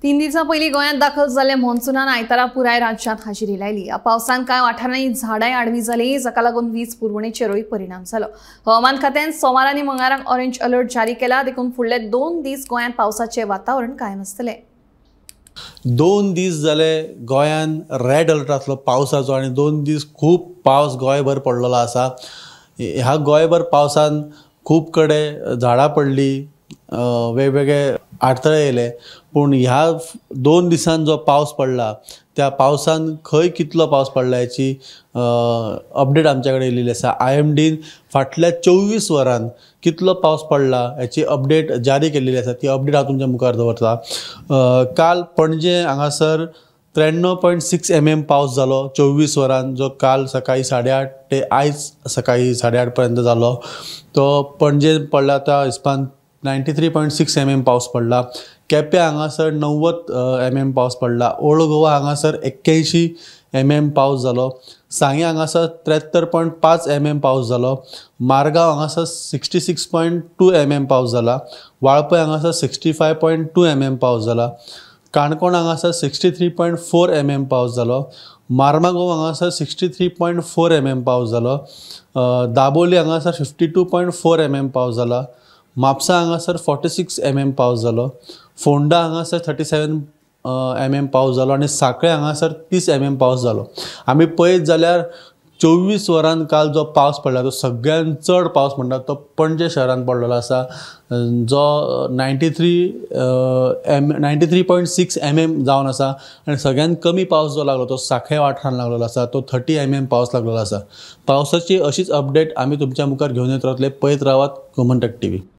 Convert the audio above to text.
3 दिसां पयलीं गोंयांत दाखल जाल्ल्या मॉन्सुनान आयतारा पुराय राज्यांत हाजेरी लायली. ह्या पावसान कांय वाठारांनी झाडांय आडवी जाली, जाका लागून वीज पुरवणेचेरूय परिणाम जालो. हवामान खात्यान सोमार आनी मंगळाराक ऑरेंज अलर्ट जारी केला, देखून फुडले 2 दीस गोंयांत पावसाचें वातावरण कायम आसतलें. 2 दीस जाले गोंयान रेड अलर्ट आसलो पावसाचो आनी 2 दीस खूब पावस गोंयभर पडलेलो आसा. ह्या गोंयभर पावसान खूब कडेन झाडां पडली, वेगवेगळे आडथळे येयले, पूण ह्या 2 दिसान जो पावस पडला त्या पावसान खंय कितलो पावस पडला हेची अपडेट आमच्या कडेन येयलेली आसा. IMDन फाटल्या 24 वरान कितलो पावस पडला हेची अपडेट जारी केल्ली आसा. ती अपडेट हांव तुमच्या मुखार दवरता. काल पणजे हांगासर 93.6 mm पावस जालो 24 वरान, जो काल सकाळी 8:30 ते आयज सकाळी 8:30 पर्यंत जालो. तो पणजे पडला त्या हिसपान 93.6 mm पावस पडला. केप्यां हांगासर 90 mm पावस पडला. ओल्ड गोवा हांगासर 81 mm पावस जालो. सांगे हांगासर 73.5 mm पावस जालो. मारगांव हांगासर 66.2 mm पावस जाला. वाळपय हांगासर 65.2 mm पावस जाला. काणकोण हांगासर 63.4 mm पावस जालो. मार्मागोव हांगासर 63.4 mm पावस जालो. दाबोली हांगासर 52.4 mm पावस जाला. म्हापसा हांगासर 46 mm पावस जालो. फोंडा हांगासर 37 mm पावस जालो आनी सांखळे हांगासर 30 mm पावस जालो. आमी पळयत जाल्यार 24 वरान काल जो पावस पडला तो सगळ्यान चड पावस म्हणटा तो पणजे शहरान पडलेलो आसा, जो 93.6 mm जावन आसा. आनी सगळ्यान कमी पावस जो लागलो तो सांखळे वाठारान लागलेलो आसा, तो 30 mm पावस लागलेलो आसा. पावसाची अशीच अपडेट आमी तुमच्या मुखार घेवन येत रावतले. पळयत रावात गोमंतक टीव्ही.